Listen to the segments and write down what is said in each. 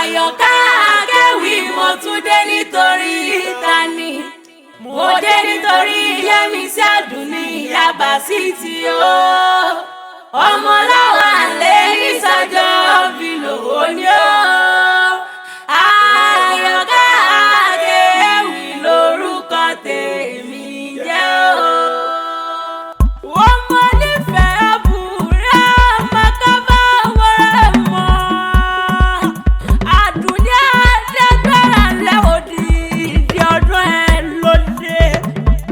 Àyọ̀ká Akéwì, mo tún dé nítorí tani? Mo dé nítorí Yẹ́misí Àdùnní Yaba City o. Ọmọ láwa lè ní sọjọ́ bí lòó ní o. Àyọ̀ká Akéwì lórúkọ tèmi jẹ́ o. Wọ́n mọ nífẹ̀ẹ́ àbúrẹ́ mọ́kábá wọ́rẹ́ mọ́. Àdùnní Adégbára lẹ́wọ̀dì ìdí ọdún ẹ̀ lóde.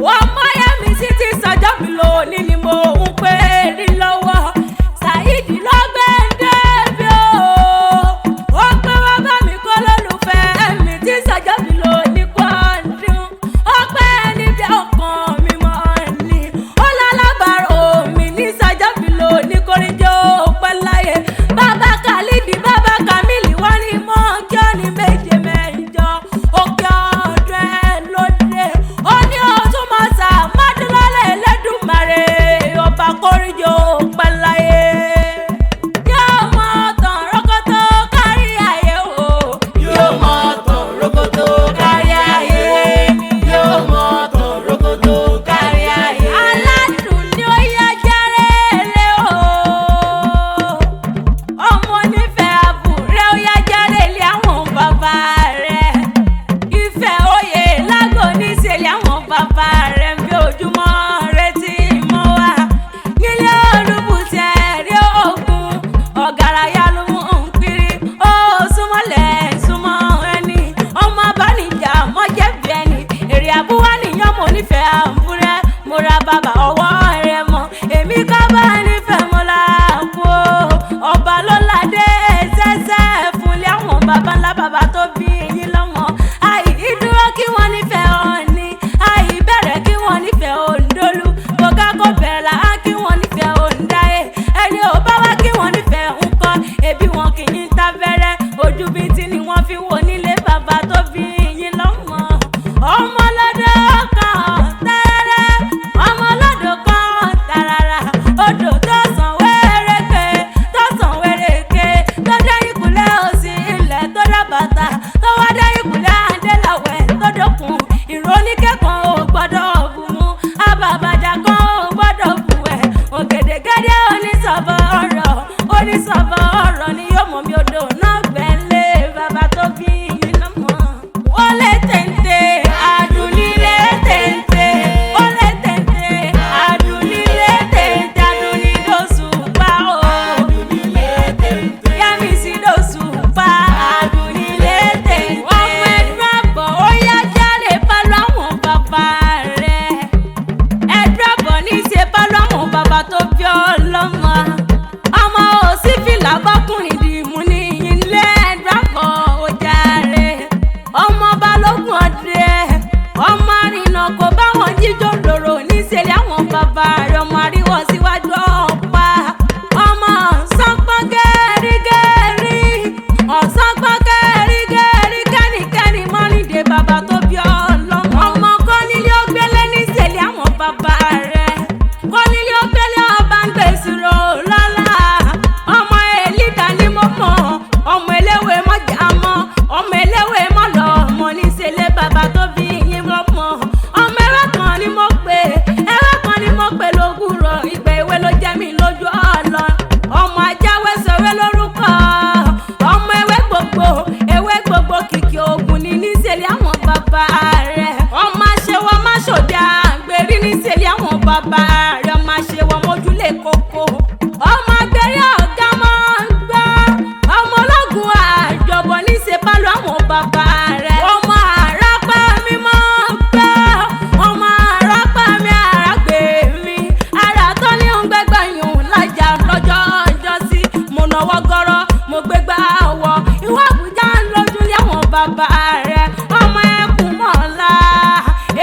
Wọ́n mọ Yẹ́misí tí sọjọ́ mi lónìí ni mo ń pè é ní lọ́wọ́. Saheed lọ́gbẹ̀ndé bí o. Ó pé wá bá mi kọ́ lólùfẹ́ mi tí sọjọ́ mi lónìí kọ́ ọdún. Ó pẹ́ níbi ọkàn mi mọ́ ni. Ó lálábàárò mi ní sọjọ́ mi lónìí kórìjọ́ pẹ́ láyé. Bàbá Khalidi, bàbá Kamili, wọ́n ní mọ́ kí ó ní méje mẹ́jọ. Òkè ọdún ẹ̀ lóde. Ó ní ọtún mọ́ sá, Mádúlọ́lẹ̀ Ẹlẹ́dùmarè, ọba kórìjọ́ pẹ́ láyé. Yóò mọ tàn rókótó kárí ayé o. Yóò mọ tàn rókótó kárí ayé. Yóò mọ tàn rókótó kárí ayé. Aládùn ni ó yá jẹ́rẹ́ lé o. Ọmọ onífẹ̀ẹ́ àbúrẹ́ ó yá jẹ́rẹ́ lé àwọn bàbá rẹ̀. Ìfẹ́ oyè lágbo níṣẹ́lẹ̀ àwọn bàbá rẹ̀ ń bí ojúmọ́ retí mọ́ wá. Nílé olùbùsẹ̀ rí ogun, ọ̀gárá ló mú un kiri. Ó súnmọ́lẹ̀ súnmọ́ ẹni, ọmọ abánijà mọ́jẹ̀bi ẹni. Èrè àbúwá nìyẹn mo nífẹ̀ẹ́ àbúrẹ́, mo ra bàbá ọwọ́ rẹ̀ mọ́. Èmi kọ́ bá nífẹ̀ẹ́ mo là kú o. Ọba ló ládé ṣẹ́ṣẹ́ fúnlé àwọn baba ńlá baba tó bí yín lọ́mọ. Àìdúró kí wọ́n nífẹ̀ẹ́ Ọọ̀ni, àìbẹ̀rẹ̀ kí wọ́n nífẹ̀ẹ́ Òǹdólú. Bọ̀gá kò bẹ̀rẹ̀ là á kí wọ́n nífẹ̀ẹ́ Òǹdáyé. Ẹni ò bá wá kí wọ́n nífẹ̀ẹ́ ńkọ́, ebi wọn kì í tábẹ́rẹ́. Ojú bíi tí ni wọ́n fi wò nílé baba tó bí yín lọ́mọ. Ọmọ lọ́dọ̀ kan tẹ́rẹ́, ọmọ lọ́dọ̀ kan tàràrà. Odò tó sàn wéréke, tó sàn wéréke, tó dé ìkúlẹ̀ òsì ilẹ̀ tó dá bàtà, tó wá dé ìkúlẹ̀ Adélàwẹ̀ tó dókun. Ìróníkẹ́kọ̀ọ́ ò gbọ́dọ̀ bù mú, àbàbàjà kan ò gbọ́dọ̀ bù ẹ̀. Ògèdègèdè onísọ̀bọ̀ ọ̀rọ̀, onísọ̀bọ̀ ọ̀rọ̀ ni yóò mọ̀ mi odò náà gbẹ̀lé bàbá tó bí yín lọ́mọ. Ó lé téńté, Àdùnní lé téńté, ó lé téńté, Àdùnní lé téńté, Àdùnní dòṣùpá o. Àdùnní lé téńté. Yẹ́misí dòṣùpá, Àdùnní lé téńté. Ọmọ ẹ̀dùn àbọ̀ ó yá jálè pálọ́ àwọn bàbá rẹ̀. Ẹ̀dùn àbọ̀ ní í ṣe pálọ́ àwọn bàbá tó bí ọlọ́mọ. Ọmọ òsì fìlà bọ́kùnrin dìmú ní ilé ẹ̀dùn àbọ̀ ọjà rẹ̀. Ọmọ balógun ọdẹ, ọmọ arìnà kò bá wọn jíjó lòrò níṣẹ́lẹ̀ àwọn bàbá rẹ̀, ọmọ àríwọ̀ síwájú ọ̀pá. Ọmọ sánpọ́n gẹ́rígẹ́rí, ọ̀sánpọ́n gẹ́rígẹ́rí, kẹ́nikẹ́ni mọ́nìdé bàbá tó bí ọlọ́mọ. Ọmọ kọ́nílé ó gbélé níṣẹ́lẹ̀ àwọn bàbá rẹ̀. Kọ́nílé ó gbélé ọba ń gbèsè rò lọ́la. Ọmọ èlídà ni mo mọ̀, ọmọ eléwé mọ́jà mọ́, ọmọ eléwé mọ́ lọ, ọmọ níṣẹ́lẹ̀ bàbá tó bí yín lọ́mọ. Ọmọ ẹwẹ́ kan ni mo pè, ẹwẹ́ kan ni mo pè lówùrọ̀, ìgbà èwe ló jẹ́ mi lójú ọ̀lọ́. Ọmọ ajáwé sọ̀wé lórúkọ, ọmọ ewé gbogbo, ewé gbogbo kìkì ògùn ní níṣẹ́lẹ̀ àwọn bàbá rẹ̀. Ọmọ aṣẹ́wó má ṣòde àgbèrí níṣẹ́lẹ̀ àwọn bàbá rẹ̀, ọmọ aṣẹ́wó mójúlé koko. Ọmọ agbèrè ọ̀gá máa ń gbọ́, ọmọ ológun àjọbọ̀ níṣe bá lọ àwọn bàbá rẹ̀. Ọmọ àràpá mi máa ń gbọ́, ọmọ àràpá mi àràgbé mi. Àrà tó ní ń gbẹ́gbẹ́ yùn lájà lọ́jọ́ ọjọ́ sí. Mo náwó gọ́rọ́, mo gbégbá wọ. Ìwọ Àbújá ń lójú lé àwọn bàbá rẹ̀. Ọmọ ẹkùn mọ̀ọ́lá,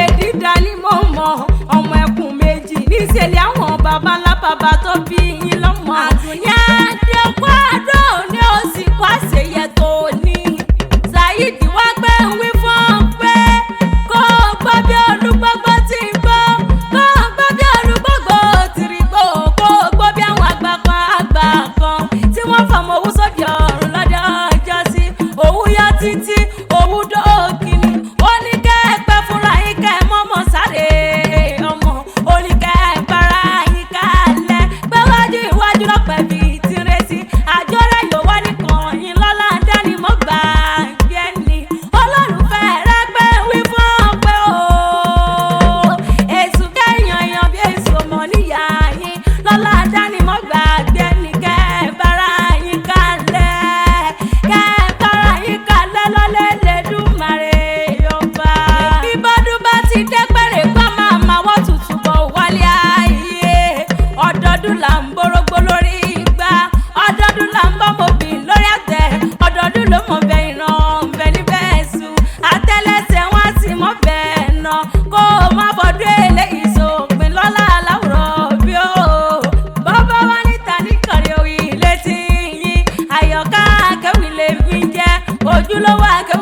èdìdá ni mo mọ̀. Ọmọ ẹkùn méjì níṣẹ́lẹ̀ àwọn bàbá ńlá bàbá tó bí yín lọ́mọ. Àdùnní Adékọ́ àdó ní òsì kó àṣeyẹ tó ní. Saheed wá pé ń wí fún ọ pé kó o gbọ́ bí olúgbọ́gbọ́ ti ń gbọ́, kó o gbọ́ bí olúgbọ́gbọ́ ti rí gbọ́, kó o gbọ́ bí àwọn àgbà kan àgbà kan tí wọ́n fọmọ owó sódì ọ̀run lọ́jọ́ ọjọ́ sí. Òwú Ojúlówó.